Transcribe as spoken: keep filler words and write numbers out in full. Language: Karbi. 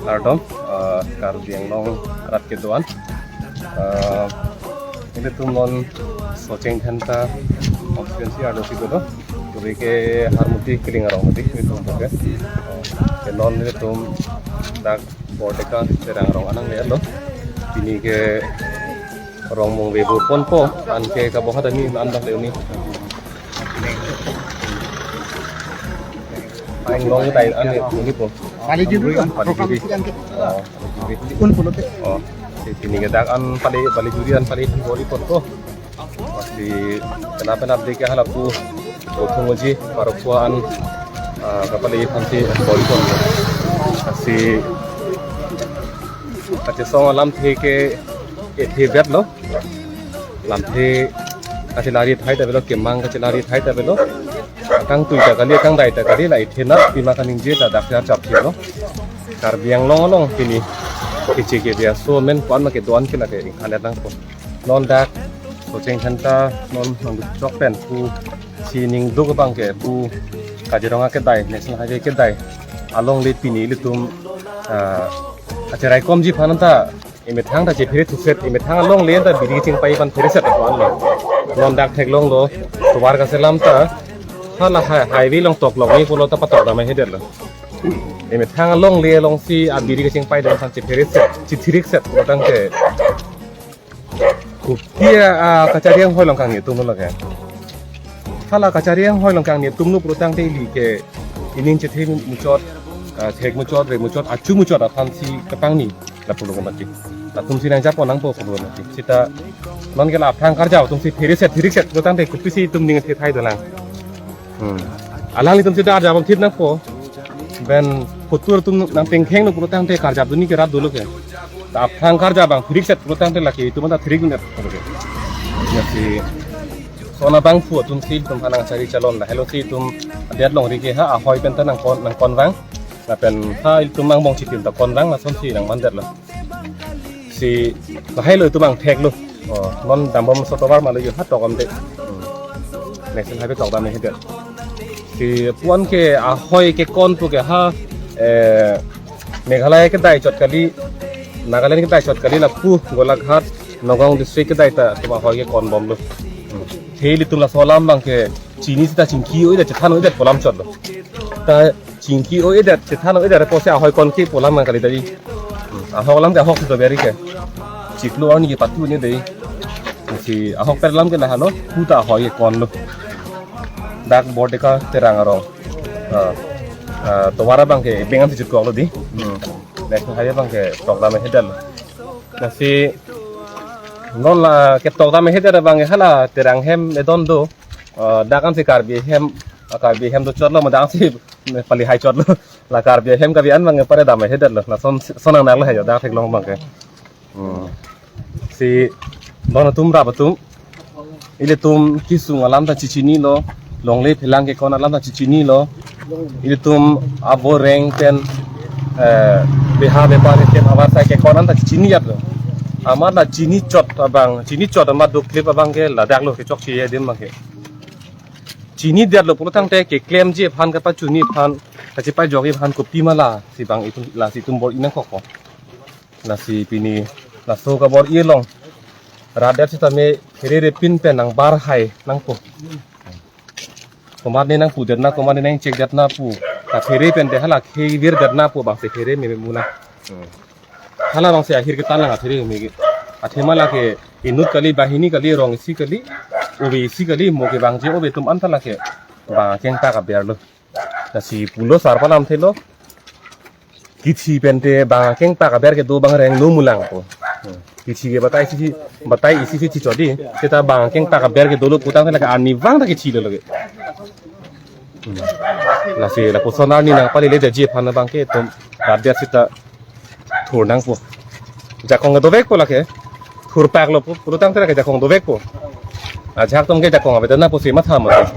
Kardom, eh, Karbi Anglong arat kedo-an. Eh, ilitum non Socheng Dhenta constituency arlo si dolo. Turi ke Harmoti Killing arong mati ilitum ke. Eh, ke non ilitum dak Bordeka Terang arong anang le lo. Pini ke rong mong ve bu ponpo, anke kabohat ani an dak le uni. Anglong kedai an le uni po. Pali juri kan? Pali juri. Oh, pali juri. Un pulote. Oh, si pini ke dak an pali, pali juri an pali bori ponpo. Masi kenapa nap deke halapu bothung uji parok puan, ah, kapali aphansi bori ponpo. Masi kachesong alamthe ke ethe bet lo. Lamthe kachelari thai ta avelo, kemang kachelari thai ta avelo. Kangtui ta kali, kangdai ta kali, la ethe na pima kaningje ta dak ya chap lo. Karbi Anglong along pini keche kebe aso amen ko-an ma kedo-an ke lake ingkhan nangpo. Non dak Socheng Dhenta non nangchok pen pusi ning duk abang ke pu Kaziranga kedai, National Highway kedai along le pini ilitum, ah, acherai komji aphan ta emethang ta chephere thuset, emethang along le ta biri chingpai aphan phereset aphan lo. Non dak theklonglo, tovar kaselam ta hala hi-, highway along toklong ni pulo ta patok dam hedet lo. Emethang along le alongsi abiri kachingpai dam aphan chephereset, chithirikset pulo tangte. Kopi a kachari anghoi along kangni atum lo lake. Hala kachari anghoi along kangni atum lo pulo tangte ili ke ining chethe muchot, ah, thek muchot, re muchot, achu muchot aphansi kapangni lapulo ke mati. Latumsi nangchap nangpo pulo mati. Seta non ke la aphrang karjap atumsi phereset, thirikset pulo tangte kopisi itum ning the thai dolang. Hmm. Alanglitum seta arjap thit nangpo. Ben kotur atum nangtengkheng lo pulo tangte karjap dunji ke rat dolo ke. Ta aphrang karjap abang thirikset pulo tangte lake itum ta thirik net pulo ke. Lasi lason abang pu atumsi itum aphan nangchari chalon, lahelo si itum adet longri ke ha ahoi pen ta nangkon, nangkon vang. Lapen ha itum angbong chitim ta kon vang, lasonsi nangmandet lo. Si lahai lo itum angthek lo. Oh, non dambom so tovar ma lo yo ha tok amde. Hmm. National Highway tok dam hedet. Si puan ke ahoi kekon pu ke ha, eh, Meghalaya kedai chot kali, Nagaland kedai chot kali lapu Golaghat, Nagaon district kedai ta itum ahoi kekon bomlo. Hmm. Hei ilitum laso alam abang ke chini seta chingki-o-edet, chethan-o-edet pu alam chotlo. Ta chingki-o-edet, chethan-o-edet apotsi ahoi konke pu alam kali tadi. Hmm, ahok alam ke ahok si doberi ke. Chiklo arni kepatu ni dei. Si ahokpet alam ke lahelo, pu ta ahoi kekonlo. Dak Bordeka Terang arong. Ah, ah, tovar abang ke beng ansi jutkoklo dei. Hmm. National Highway abang ke tok dam hedet lo. Lasi non la ketok dam hedet abang ke hala Terang hem edon do. Ah, dak ansi Karbi hem, ah, Karbi hem do chotlo, ma dak ansi pali hai chotlo. La Karbi hem kabi an abang pare dam hedet lo. Lason, lason nang nang lo hai dak theklong abang ke. Hmm. Si non atum rap atum, ilitum kesung alam ta chechinilo, longle phelang kekon alam ta chechinilo. Ilitum abo reng pen, eh, beha bepar item abar sai kekon alam ta chechini yap lo. Amat la chini chot abang, chini chot amat dukklip abang ke ladak lo kechokche adim abang ke. Chinidet lo pulo tangte keklemji aphan, kapachuni aphan, kachepajokji aphan kopi ma lasi abang itum, lasi itum bor-i nangkokpo. Lasi pini laso kabor-i along rat det sitame phere repin pen nangbar hai nangpo. Komat ne nangpudet na, komat ne nangchekdet na pu. Kaphere pen te hala khe virdet na pu abangsi phere meme muna. Hmm. Hala abangsi ahir ketan lang aphere meme. Athema lake inut kali, banghini kali, rong isi kali, ove isi kali, mo kevangji ove atum anta lake bang akeng ta kaber lo. Lasi pulo sarpo alamthe lo. Kithi pen te bang akeng ta kaber kedo abang rengno mulang po. Hmm. Kithi ke batai isi, batai isi si chichot dei. Seta bang akeng ta kaber kedo lo pu tangte lake arnivang ta kithi lo lake. Hmm. Lasi lapuson arni nangpalele detji aphan abang ke itum rat det sita thur nangpo. Jakong dovekpo lake. Thurpak lo pu, pulo tangte lake jakong dovekpo. Ajahak atum ke jakong avedet na pusi matha mati.